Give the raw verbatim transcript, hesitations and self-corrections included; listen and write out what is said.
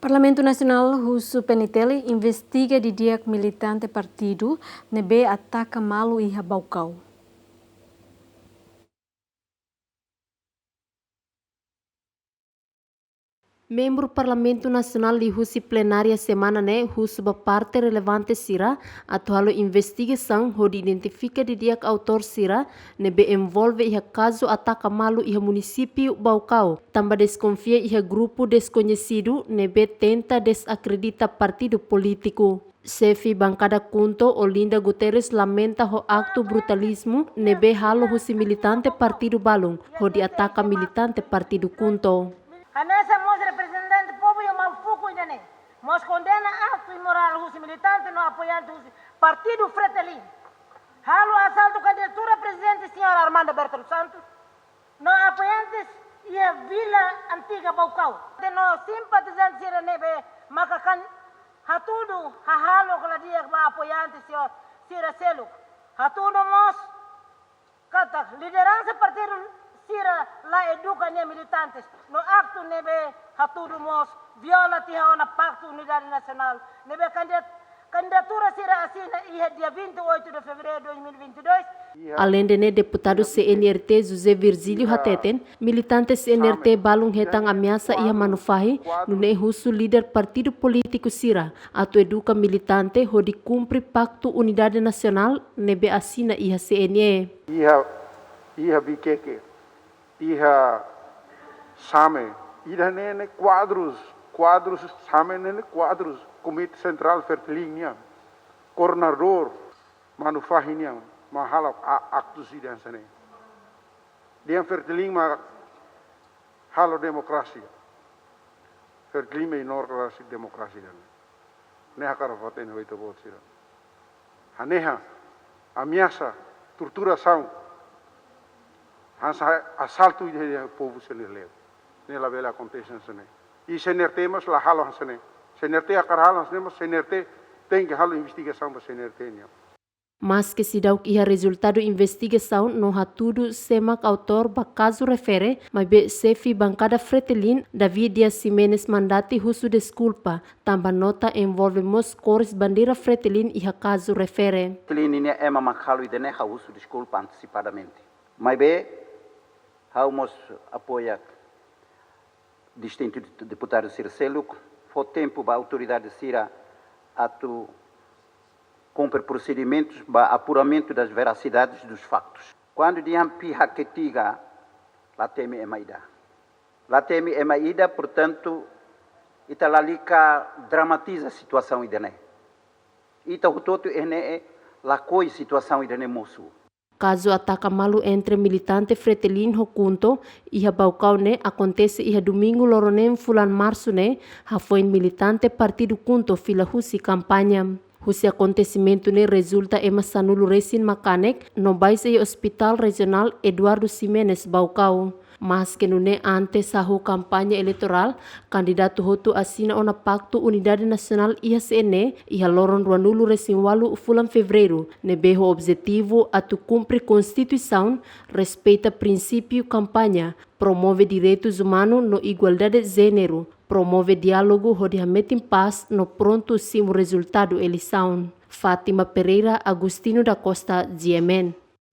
Parlamentu Nasionál husu P N T L investiga didi'ak militante partidu ne'ebé ataka malu iha Baucau. Membru Parlamentu Nasionál liuhusi plenária semana ne'e husu ba parte relevante sira atu halo investigasaun hodi identifika didi'ak autór sira ne'ebé envolve iha kazu ataka malu iha munisípiu Baucau, tanba deskonfia iha grupu deskoñesidu ne'ebé tenta dezakredita partidu polítiku. Xefe bankada KHUNTO, Olinda Guterres, lamenta ho aktu brutalizmu ne'ebé halo husi militante partidu balun hodi ataka militante partidu KHUNTO. Hanesan mós reprezentante povu iha Maun Fuku ida-ne'e mós kondena aktu imorál husi militante no apoiante husi partidu Fretilin. Halo asaltu kandidatura prezidente señora Armanda Berta dos Santos no apoiantes iha Vila Antiga Baucau. Te no simpatizante sira ne'ebé maka kan hatudu hahalok la di'ak ba apoiante sira, sira seluk. Hatudu mós katak lideransa partidu sira la eduka nia militantes no aktu ne'ebé hatudu mós viola tiha ona Paktu Unidade Nasionál ne'ebé kandidat-, kandidatura sira asina iha dia vinte e oito de fevereiro de dois mil e vinte e dois. Aleinde ne'e, deputadu C N R T José Virgílio hateten, militante C N R T balun hetan ameasa iha Manufahi, nune'e husu líder partidu polítiku sira atu eduka militante hodi kumpre Paktu Unidade Nasionál ne'ebé asina iha C N E. Iha, iha Viqueque, iha Same, ida-ne'e ne'e kuadrus, kuadrus Same ne'e ne'e kuadrus Komité Sentrál Fretilin nian, koordenadór Manufahi nian, mak halo a-, aktus ida hanesan ne'e. Dehan Fretilin mak halo demokrasia. Fretilin menor klase demokrasia ida-ne'e. Ne'e hakarak fatin ho ita-boot sira. Hanehan, ameasa, torturasaun, hanesan asaltu ida iha povu sira-nia leet. Ne'e labele akontese hanesan ne'e. I C N R T mós la halo hanesan ne'e. C N R T hakarak halo hanesan ne'e, mas C N R T tenke halo investigasaun ba C N R T nian. Maske seidauk iha rezultadu investigasaun no hatudu sé mak autór ba kazu refere, maibé xefe bankada Fretilin, David Dias Ximenes Mandati, husu deskulpa, tanba nota envolve mós kores bandeira Fretilin iha kazu refere. Fretilin ninia ema mak halo ida-ne'e, ha'u husu deskulpa antesipadamente. Maibé, ha'u mós apoia distintu deputadu sira seluk, fó tempu ba autoridade sira atu kumpre prosedimentus ba apuramentu das verasidades dos faktus. Kuandu dehan pihak ketiga, la temi ema ida. La temi ema ida, portantu, ita lalika dramatiza situasaun ida-ne'e. Ita hotu-hotu iha ne'e lakohi situasaun ida-ne'e mosu. Kazu ataka malu entre militante Fretilin ho KHUNTO iha Baucau ne'e akontese iha Domingu loron neen fulan Marsu ne'e, hafoin militante partidu KHUNTO fila husi kampaña. Husi akontesimentu ne'e rezulta ema sanulu resin mak kanek no baixa iha Hospital Rejionál Eduardo Ximenes Baucau. Maske nune'e, antes hahú kampaña eleitorál, kandidatu hotu asina ona Paktu Unidade Nasionál iha C N E iha loron ruanulu resin ualu fulan Fevereiru, ne'ebé ho objetivu atu kumpre Konstituisaun, respeita prinsípiu kampaña, promove direitus umanu no igualdade jéneru, promove diálogu hodi hametin pás no prontu simu rezultadu eleisaun. Fátima Pereira, Agostinho da Costa, G M N.